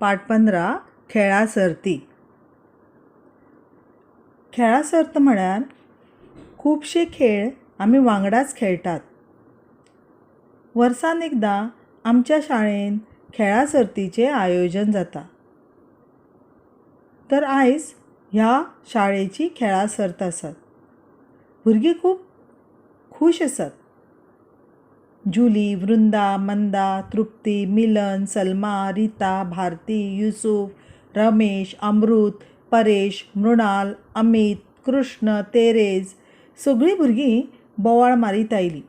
पाठ 15, खेळां सर्ती. खेळां सर्त म्हळ्यार खुबशे खेळ आमी वांगडाच खेळटात. वर्सान एकदां आमच्या शाळेंत खेळां सर्तीचें आयोजन जाता. तर आयज ह्या शाळेची खेळां सर्त आसा. भुरगीं खूब खूश आसात. जुली, वृंदा, मंदा, तृप्ती, मिलन, सलमा, रिता, भारती, युसूफ, रमेश, अमृत, परेश, मृणाल, अमीत, कृष्ण, तेरेज सगळीं भुरगीं बोवाळ मारीत आयलीं.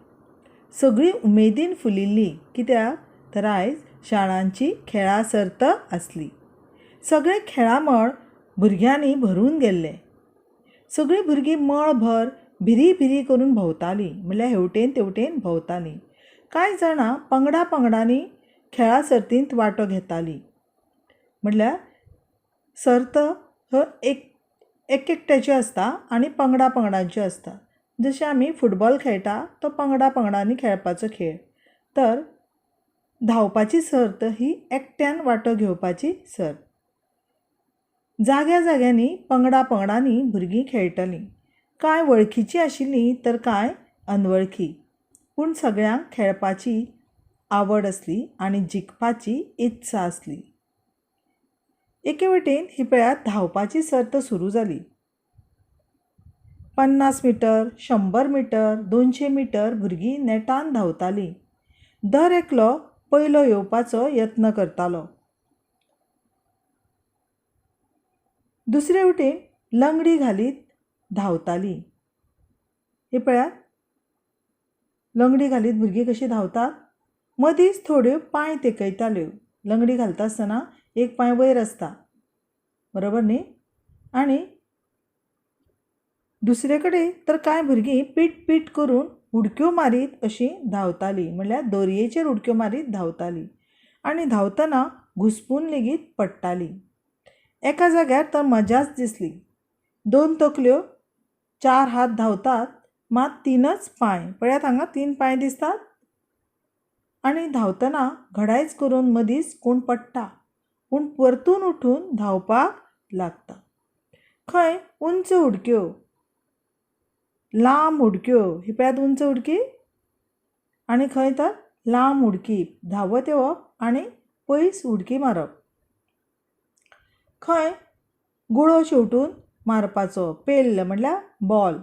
सगळीं उमेदीन फुलिल्लीं. कित्याक तर आयज शाळांची खेळां सर्त आसली. सगळें खेळां मळ भुरग्यांनी भरून गेल्लें. सगळीं भुरगीं मळभर भिरी भिरी करून भोंवतालीं, म्हणल्यार हेवटेन तेवटेन भोंवतालीं. कांय जाणां पंगडा पंगडांनी खेळां सर्तींत वांटो घेतालीं. म्हणल्यार सर्त हो एक एकट्याची आसता आनी पंगडा पंगडांची आसता. जशें आमी फुटबॉल खेळटा तो पंगडा पंगडांनी खेळपाचो खेळ, तर धांवपाची सर्त ही एकट्यान वांटो घेवपाची सर्त. जाग्या जाग्यांनी पंगडा पंगडांनी भुरगीं खेळटालीं. कांय वळखीचीं आशिल्लीं तर कांय अनवळखी, पूण सगळ्यांक खेळपाची आवड आसली आनी जिखपाची इत्सा आसली. एके वटेन ही पळयात धांवपाची सर्त सुरू जाली. 50 मिटर, 100 मिटर, 200 मिटर भुरगीं नेटान धांवतालीं. दर एकलो पयलो येवपाचो यत्न करतालो. दुसरे वटेन लंगडी घालीत धांवतालीं. हे पळयात लंगडी घालीत भुरगीं कशीं धांवतात. मदींच थोड्यो पांय तेकयताल्यो. लंगडी घालता आसतना एक पांय वयर आसता, बरोबर न्ही? आनी दुसरे कडेन तर कांय भुरगीं पीट पीट करून उडक्यो मारीत अशीं धांवतालीं, म्हणल्यार दोरयेचेर उडक्यो मारीत धांवतालीं आनी धांवतना घुसपून लेगीत पडटालीं. एका जाग्यार तर मजाच दिसली. 2 तकल्यो, 4 हात धांवतात, मात 3च पांय. पळयात हांगा 3 पांय दिसतात. आनी धांवतना घडायच करून मदींच कोण पडटा, पूण परतून उठून धांवपाक लागता. खंय उंच उडक्यो, लांब उडक्यो, ही पळयात उंच उडकी, आनी खंय तर लांब उडकी, धांवत येवप आनी पयस उडकी मारप. खंय गुळो शेवटून मारपाचो, पेल्ल म्हणल्यार बॉल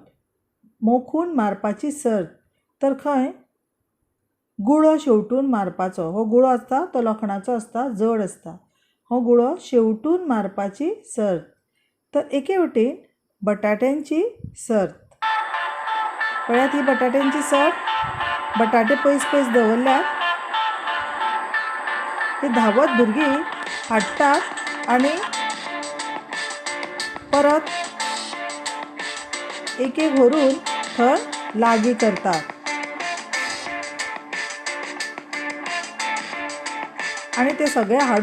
मोखून मारपाची सर्त, तर खंय गुळो शेवटून मारपाचो. हो गुळो आसता तो लोखणाचो आसता, जड आसता. हो गुळो शेवटून मारपाची सर्त. तर एके वटेन बटाट्यांची सर्त. पळयात ही बटाट्यांची सर्त. बटाटे पयस पयस दवरल्यात, ते धांवत भुरगीं हाडटात आनी परत एक एक व्हरून थंय लागीं करतात. आनी ते सगळे हाडून